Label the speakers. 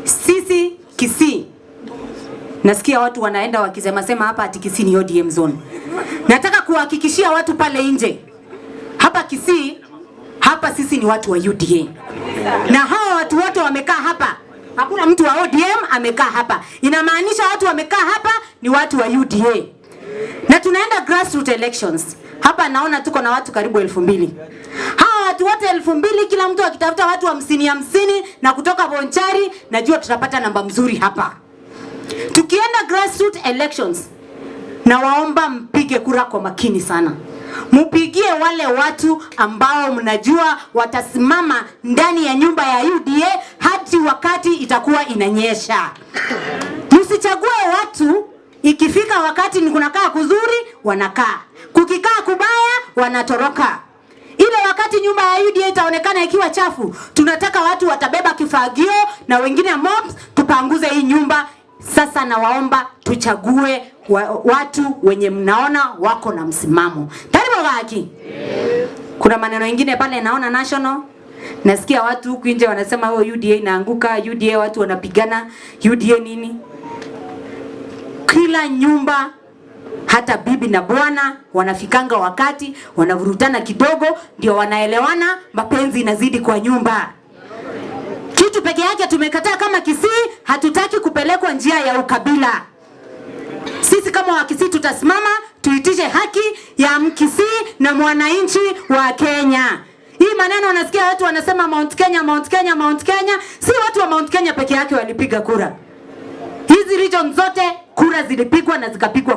Speaker 1: Sisi Kisii, nasikia watu wanaenda wakisema sema hapa ati Kisii ni ODM zone. Nataka kuhakikishia watu pale nje, hapa Kisii, hapa sisi ni watu wa UDA, na hawa watu wote wamekaa hapa, hakuna mtu wa ODM amekaa hapa. Inamaanisha watu wamekaa hapa ni watu wa UDA, na tunaenda grassroots elections hapa. Naona tuko na watu karibu 2,000. Hawa watu wote 2,000, kila mtu akitafuta watu 50 50 na kutoka Bonchari, najua tutapata namba mzuri hapa. Tukienda grassroots elections, nawaomba mpige kura kwa makini sana. Mupigie wale watu ambao mnajua watasimama ndani ya nyumba ya UDA hadi wakati itakuwa inanyesha. Msichague watu ikifika wakati ni kunakaa kuzuri wanakaa, kukikaa kubaya wanatoroka. Ile wakati nyumba ya UDA itaonekana ikiwa chafu, tunataka watu watabeba kifagio na wengine mops, tupanguze hii nyumba. Sasa nawaomba tuchague watu wenye mnaona wako na msimamo. Taribo gaki. Kuna maneno ingine pale naona national. Nasikia watu huku nje wanasema, "Oh, UDA inaanguka, UDA watu wanapigana, UDA nini?" Kila nyumba, hata bibi na bwana wanafikanga wakati wanavurutana kidogo, ndio wanaelewana, mapenzi inazidi kwa nyumba. Kitu peke yake tumekataa kama Kisii, hatutaki kupelekwa njia ya ukabila. Sisi kama Wakisii tutasimama tuitishe haki ya Mkisii na mwananchi wa Kenya. Hii maneno unasikia watu wanasema Mount Kenya, Mount Kenya, Mount Kenya, si watu wa Mount Kenya peke yake walipiga kura. Hizi region zote kura zilipigwa na zikapigwa.